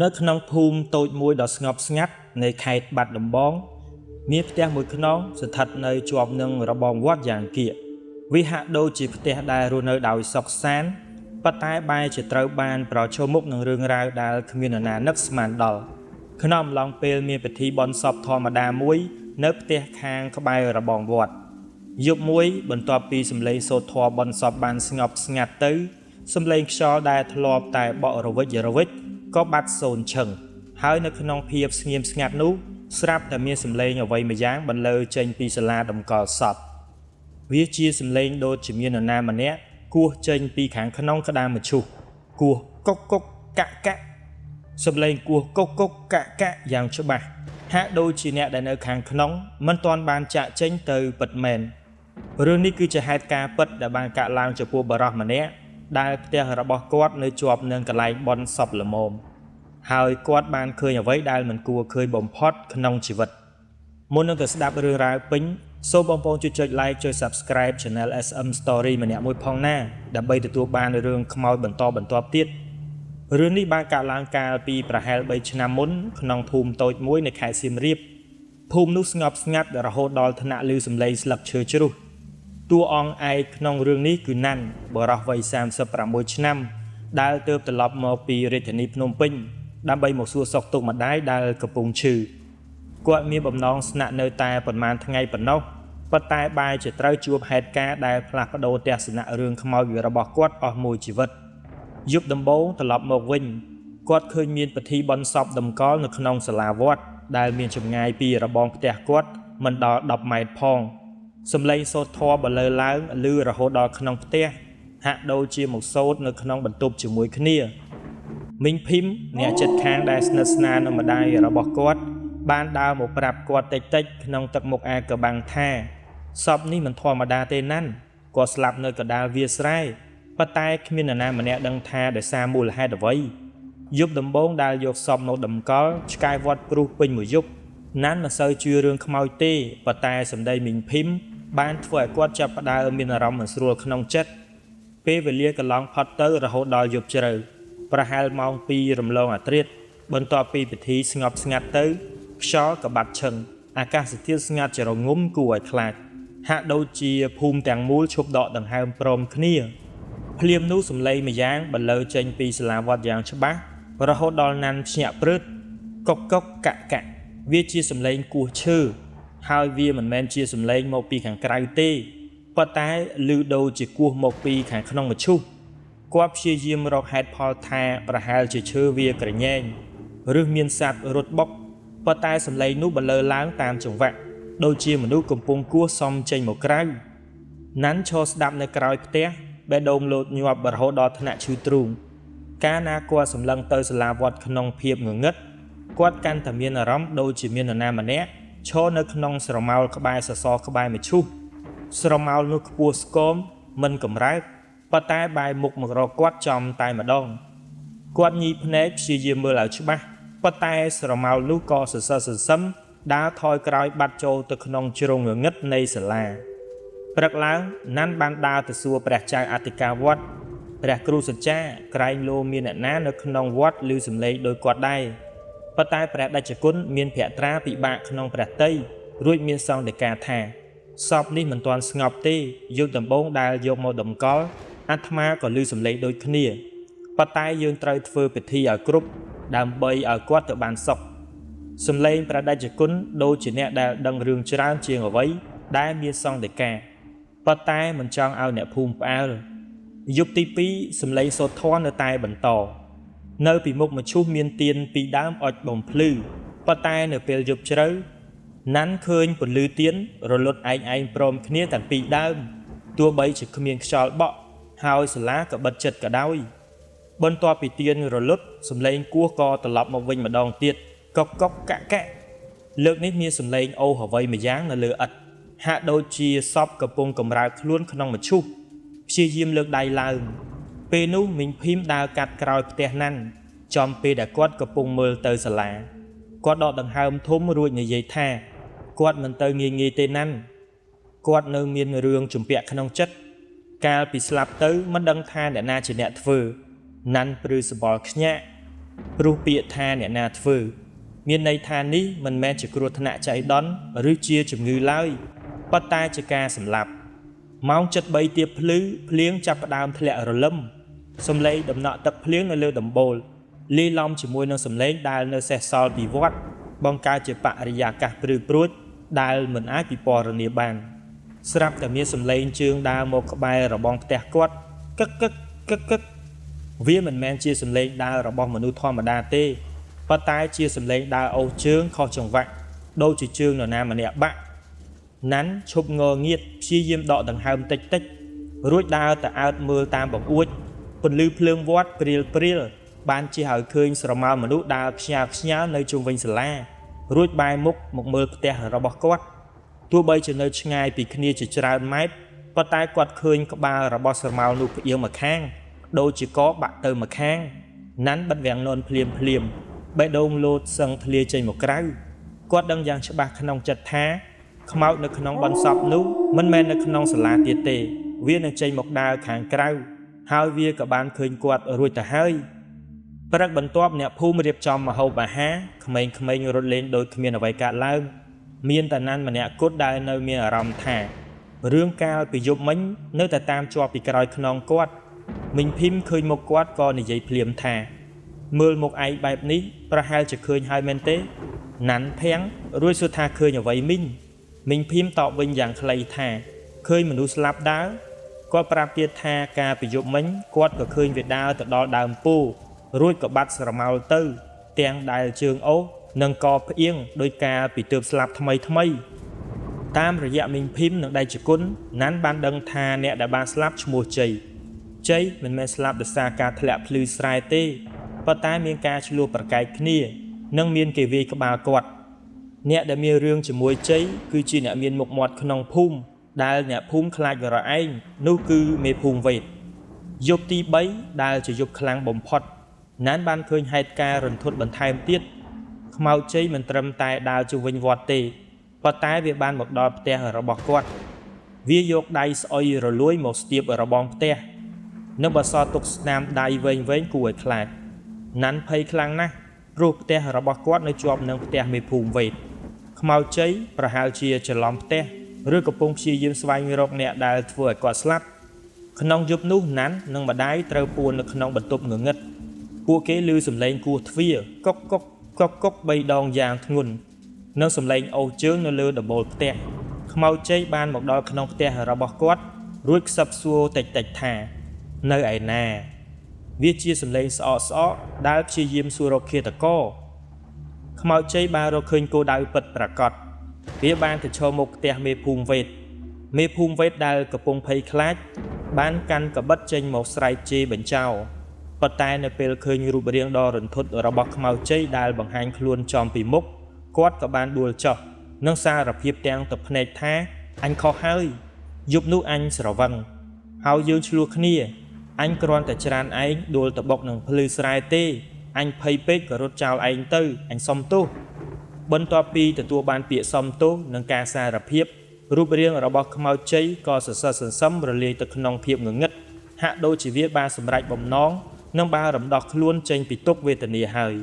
នៅក្នុងភូមិតូចមួយដ៏ស្ងប់ស្ងាត់នៃខេត្តបាត់ដំបង មានផ្ទះមួយខ្នងស្ថិតនៅជាប់នឹងរបងវត្តយ៉ាងគៀកវាហាក់ដូចជាផ្ទះដែលរស់នៅដោយសុខសាន្តប៉ុន្តែបែរជាត្រូវបានប្រឈមមុខនឹងរឿងរ៉ាវដែលគ្មាននរណានឹកស្មានដល់ក្នុងអំឡុងពេលមានពិធីបុណ្យសពធម្មតាមួយ នៅផ្ទះខាងក្បែររបងវត្តយប់មួយបន្ទាប់ពីសំឡេងសូត្រធម៌បុណ្យសពបានស្ងប់ស្ងាត់ទៅសំឡេងខ្យល់ដែលធ្លាប់តែបក់រវិចរវិចក៏បាត់សូន្យឈឹងហើយនៅក្នុងភាពស្ងៀមស្ងាត់នោះស្រាប់តែមានសំឡេងអ្វីម្យ៉ាងបន្លឺចេញពីសាលាតម្កល់សពវាជាសំឡេងដូចជាមាននរណាម្នាក់គោះចេញពីខាងក្នុងក្តារមឈូសគោះកុកកុកកាក់កាក់ សំឡេងគោះកុកកុកកាក់កាក់យ៉ាងច្បាស់ហាក់ដូចជាអ្នកដែលនៅខាងក្នុងមិនទាន់បានចាក់ចេញទៅពិតមែនរឿងនេះគឺជាហេតុការណ៍ពិតដែលបានកើតឡើងចំពោះបុរសម្នាក់ដែលផ្ទះរបស់គាត់នៅជាប់នឹងកន្លែងបុណ្យសពល្មមហើយគាត់បានឃើញអ្វីដែលមិនគួរឃើញបំផុតក្នុងជីវិតមុននឹងទៅស្ដាប់រឿងរ៉ាវពេញសូមបងប្អូនជួយចុច Like ចុច Subscribe Channel SM Story ម្នាក់មួយផងណាដើម្បីទទួលបានរឿងខ្មោចបន្តបន្ទាប់ទៀត រឿងនេះបានកើតឡើងកាលពីប្រហែល3ឆ្នាំមុនក្នុងភូមិតូចមួយនៅខេត្តសៀមរាបភូមិនោះស្ងប់ស្ងាត់រហូតដល់ថ្នាក់ឮសំឡេងស្លឹកឈើជ្រុះតួអង្គឯកក្នុងរឿងនេះគឺណាន់បុរសវ័យ36ឆ្នាំដែលទើបត្រឡប់មកពីរាជធានីភ្នំពេញដើម្បីមកសួរសុខទុក្ខម្ដាយដែលកំពុងឈឺគាត់មានបំណងស្នាក់នៅតែប៉ុន្មានថ្ងៃប៉ុណ្ណោះប៉ុន្តែបែរជាត្រូវជួបហេតុការណ៍ដែលផ្លាស់ប្ដូរទស្សនៈរឿងខ្មោចរបស់គាត់អស់មួយជីវិត យប់ដំបូងត្រឡប់មកវិញគាត់ឃើញមានពិធីបុណ្យសពតម្កល់នៅក្នុងសាលាវត្តដែលមានចម្ងាយពីរបងផ្ទះគាត់មិនដល់10ម៉ែត្រផងសំឡេងសូត្រធម៌បន្លឺឡើងឮរហូតដល់ក្នុងផ្ទះហាក់ដូចជាមកសូត្រនៅក្នុងបន្ទប់ជាមួយគ្នាមីងភីមអ្នកចិត្តខាងដែលស្និទ្ធស្នាលនឹងម្ដាយរបស់គាត់បានដើរមកប្រាប់គាត់តិចៗក្នុងទឹកមុខអាកបាំងថាសពនេះមិនធម្មតាទេណាន់គាត់ស្លាប់នៅកណ្ដាលវាលស្រែ ប៉ុន្តែគ្មាននរណាម្នាក់ដឹងថាដោយសារមូលហេតុអ្វីយប់ដំបូងដែលយកសពមកតម្កល់ឆ្កែវត្តព្រុសពេញមួយយប់ណានមិនសូវជឿរឿងខ្មោចទេប៉ុន្តែសម្ដីមីងភីមបានធ្វើឲ្យគាត់ចាប់ផ្ដើមមានអារម្មណ៍មិនស្រួលក្នុងចិត្តពេលវេលាកន្លងផុតទៅរហូតដល់យប់ជ្រៅប្រហែលម៉ោង2រំលងអាធ្រាត្របន្ទាប់ពីពិធីស្ងប់ស្ងាត់ទៅខ្យល់ក៏បាត់ឈឹងអាកាសធាតុស្ងាត់ចរងំគួរឲ្យខ្លាចហាក់ដូចជាភូមិទាំងមូលឈប់ដកដង្ហើមព្រមគ្នា ភ្លាមនោះសំឡេងម្យ៉ាងបន្លឺចេញពីសាលាវត្តយ៉ាងច្បាស់រហូតដល់ណាន់ភ្ញាក់ព្រឹតកុកកុកកាក់កាក់វាជាសំឡេងគោះឈើហើយវាមិនមែនជាសំឡេងមកពីខាងក្រៅទេប៉ុន្តែឮដូចជាគោះមកពីខាងក្នុងមឈូសគាត់ព្យាយាមរកហេតុផលថាប្រហែលជាឈើវាក្រញែងឬមានសត្វរត់បុកប៉ុន្តែសំឡេងនោះបន្លឺឡើងតាមចង្វាក់ដូចជាមនុស្សកំពុងគោះសំចេញមកក្រៅណាន់ឈរស្ដាប់នៅក្រោយផ្ទះបេះដូងលោតញាប់រហូតដល់ថ្នាក់ឈឺទ្រូងកាលណាគាត់សម្លឹងទៅសាលាវត្តក្នុងភាពងងឹតគាត់កាន់តែមានអារម្មណ៍ដូចជាមាននរណាម្នាក់ឈរនៅក្នុងស្រមោលក្បែរសសរក្បែរមឈូសស្រមោលនោះខ្ពស់ស្គមមិនកម្រើកប៉ុន្តែបែរមុខមករកគាត់ចំតែម្ដងគាត់ញីភ្នែកព្យាយាមមើលឲ្យច្បាស់ប៉ុន្តែស្រមោលនោះក៏សសើសសឹមដើរថយក្រោយបាត់ចូលទៅក្នុងជ្រុងងងឹតនៃសាលា ព្រឹកឡើងណាន់បានដើរទៅសួរព្រះចៅអធិការវត្តព្រះគ្រូសច្ចាក្រែងលោមានអ្នកណានៅក្នុងវត្តឮសំឡេងដោយគាត់ដែរប៉ុន្តែព្រះតេជគុណមានភក្ត្រាពិបាកក្នុងព្រះទ័យរួចមានសង្ឃដីកាថាសពនេះមិនទាន់ស្ងប់ទេយប់ដំបូងដែលយកមកតម្កល់អាត្មាក៏ឮសំឡេងដូចគ្នាប៉ុន្តែយើងត្រូវធ្វើពិធីឲ្យគ្រប់ដើម្បីឲ្យគាត់ទៅបានសុខសំឡេងព្រះតេជគុណដូចជាអ្នកដែលដឹងរឿងច្រើនជាងអ្វីដែលមានសង្ឃដីកា ប៉ុន្តែមិនចង់ឲ្យអ្នកភូមិផ្អើលយប់ទី2សំឡេងសូត្រធម៌នៅតែបន្តនៅពីមុខមឈូសមានទៀនពីរដើមអុចបំភ្លឺប៉ុន្តែនៅពេលយប់ជ្រៅណាន់ឃើញពន្លឺទៀនរលត់ឯងឯងព្រមគ្នាទាំងពីរដើមទោះបីជាគ្មានខ្យល់បក់ហើយសាលាក៏បិទចិត្តក៏ដោយបន្ទាប់ពីទៀនរលត់សំឡេងគោះក៏ត្រឡប់មកវិញម្ដងទៀតកុកកុកកាក់កាក់លើកនេះមានសំឡេងអូសអ្វីម្យ៉ាងនៅលើឥដ្ឋ ហាក់ដូចជាសពកំពុងកម្រើកខ្លួនក្នុងមឈូសព្យាយាមលើកដៃឡើង ពេលនោះមីងភីមដើរកាត់ក្រោយផ្ទះណាន់ចំពេលដែលគាត់កំពុងមើលទៅសាលាគាត់ដកដង្ហើមធំរួចនិយាយថាគាត់មិនទៅងាយងាយទេណាន់គាត់នៅមានរឿងជំពាក់ក្នុងចិត្តកាលពីស្លាប់ទៅមិនដឹងថាអ្នកណាជាអ្នកធ្វើណាន់ព្រឺសម្បុរខ្ញាក់ ព្រោះពាក្យថាអ្នកណាធ្វើ មានន័យថានេះមិនមែនជាគ្រោះថ្នាក់ចៃដន្យឬជាជំងឺឡើយប៉ុន្តែជាការសម្លាប់ម៉ោង7:30ទៀបភ្លឺភ្លៀងចាប់ផ្ដើមធ្លាក់រលឹមសំឡេងដំណក់ទឹកភ្លៀងនៅលើដំបូលលាយឡំជាមួយនឹងសំឡេងដែលនៅសេសសល់ពីវត្តបង្កើតជាបរិយាកាសព្រឺព្រួចដែលមិនអាចពិពណ៌នាបាន ស្រាប់តែមានសំឡេងជើងដើរមកក្បែររបងផ្ទះគាត់កឹកកឹកកឹកកឹកវាមិនមែនជាសំឡេងដើររបស់មនុស្សធម្មតាទេប៉ុន្តែជាសំឡេងដើរអូសជើងខុសចង្វាក់ដូចជាជើងនរណាម្នាក់បាក់ណាន់ឈប់ងងៀតព្យាយាមដកដង្ហើមតិចតិចរួចដើរទៅអើតមើលតាមបង្អួចពន្លឺភ្លើងវត្តព្រាលព្រាលបានជិះឲ្យឃើញស្រមោលមនុស្សដើរខ្ញាល់ខ្ញាល់នៅជុំវិញសាលារួចបែរមុខមកមើលផ្ទះរបស់គាត់ ទោះបីជានៅឆ្ងាយពីគ្នាជាច្រើនម៉ែត្រប៉ុន្តែគាត់ឃើញក្បាលរបស់ស្រមោលនោះផ្អៀងមកខាងដូចជាកបាក់ទៅមកខាងណាន់បិទវាំងននភ្លាមភ្លាមបេះដូងលោតសឹងធ្លាចេញមកក្រៅគាត់ដឹងយ៉ាងច្បាស់ក្នុងចិត្តថាខ្មោចនៅក្នុងបន្សពនោះមិនមែននៅក្នុងសាលាទៀតទេ វានឹងចេញមកដើរខាងក្រៅហើយវាក៏បានឃើញគាត់រួចទៅហើយព្រឹកបន្ទាប់អ្នកភូមិរៀបចំម្ហូបអាហារក្មេងៗរត់លេងដូចគ្មានអ្វីកើតឡើង មានតែណានម្នាក់គត់ដែលនៅមានអារម្មណ៍ថារឿងកាលពីយប់មិញនៅតែតាមជាប់ពីក្រោយខ្នងគាត់មីងភីមឃើញមុខគាត់ក៏និយាយភ្លាមថាមើលមុខឯងបែបនេះប្រហែលជាឃើញហើយមែនទេណាន់ភាំងរួចសួរថាឃើញអ្វីមីងមីងភីមតបវិញយ៉ាងខ្លីថាឃើញមនុស្សស្លាប់ដើរគាត់ប្រាប់ទៀតថាការពីយប់មិញគាត់ក៏ឃើញវាដើរទៅដល់ដើមពោធិ៍រួចក៏បាត់ស្រមោលទៅទាំងដែលជើងអូសនិងកផ្អៀងដោយការពីទើបស្លាប់ថ្មីថ្មីតាមរយៈមីងភីមនិងដៃជគុណណាន់បានដឹងថាអ្នកដែលបានស្លាប់ឈ្មោះជ័យជ័យមិនមែនស្លាប់ដោយសារការធ្លាក់ភ្លឺស្រែទេប៉ុន្តែមានការឆ្លោះប្រកែកគ្នានិងមានគេវាយក្បាលគាត់អ្នកដែលមានរឿងជាមួយជ័យគឺជាអ្នកមានមុខមាត់ក្នុងភូមិដែលអ្នកភូមិខ្លាចករឯងនោះគឺមេភូមិវេទយប់ទី3ដែលជាយប់ខ្លាំងបំផុតណានបានឃើញហេតុការណ៍រន្ធត់បន្ថែមទៀតខ្មោចជ័យមិនត្រឹមតែដើរជុំវិញវត្តទេប៉ុន្តែវាបានមកដល់ផ្ទះរបស់គាត់វាយកដៃស្អុយរលួយមកស្ទាបរបងផ្ទះនិងបន្សល់ទុកស្នាមដៃវែងៗគួរឲ្យខ្លាចណាន់ភ័យខ្លាំងណាស់ព្រោះផ្ទះរបស់គាត់នៅជាប់នឹងផ្ទះមេភូមិវេទខ្មោចជ័យប្រហែលជាច្រឡំផ្ទះឬកំពុងព្យាយាមស្វែងរកអ្នកដែលធ្វើឲ្យគាត់ស្លាប់ក្នុងយប់នោះណាន់និងម្ដាយត្រូវពួននៅក្នុងបន្ទប់ងងឹតពួកគេឮសំឡេងគោះទ្វារកុកកុកកុកកុកបីដងយ៉ាងធ្ងន់និងសំឡេងអូសជើងនៅលើដំបូលផ្ទះខ្មោចជ័យបានមកដល់ក្នុងផ្ទះរបស់គាត់រួចខ្សឹបសួរតិចៗថានៅឯណាវាជាសំឡេងស្អកស្អកដែលព្យាយាមសួររកឃាតករខ្មោចជ័យបានរកឃើញគោលដៅពិតប្រាកដវាបានទៅឈរមុខផ្ទះមេភូមិវេទមេភូមិវេទដែលកំពុងភ័យខ្លាចបានកាន់កាបិតចេញមកស្រែកជេរបញ្ចោរប៉ុន្តែនៅពេលឃើញរូបរាងដ៏រន្ធត់របស់ខ្មោចជ័យដែលបង្ហាញខ្លួនចំពីមុខគាត់ក៏បានដួលចុះនិងសារភាពទាំងទឹកភ្នែកថាអញខុសហើយយប់នោះអញស្រវឹងហើយយើងឆ្លោះគ្នាអញគ្រាន់តែច្រានឯងដួលទៅបុកនឹងភ្លឺស្រែទេអញភ័យពេកក៏រត់ចោលឯងទៅអញសុំទោសបន្ទាប់ពីទទួលបានពាក្យសុំទោសនិងការសារភាពរូបរាងរបស់ខ្មោចជ័យក៏សសឹកសន្សឹមរលាយទៅក្នុងភាពងងឹតហាក់ដូចជាវាបានសម្រេចបំណងនិងបានរំដោះខ្លួនចេញពីទុក្ខវេទនាហើយ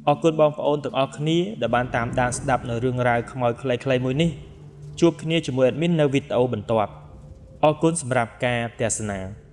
អរគុណបងប្អូនទាំងអស់គ្នាដែលបានតាមដានស្ដាប់នៅរឿងរ៉ាវខ្មោចខ្លីៗមួយនេះជួបគ្នាជាមួយ admin នៅវីដេអូបន្ទាប់អរគុណសម្រាប់ការទស្សនា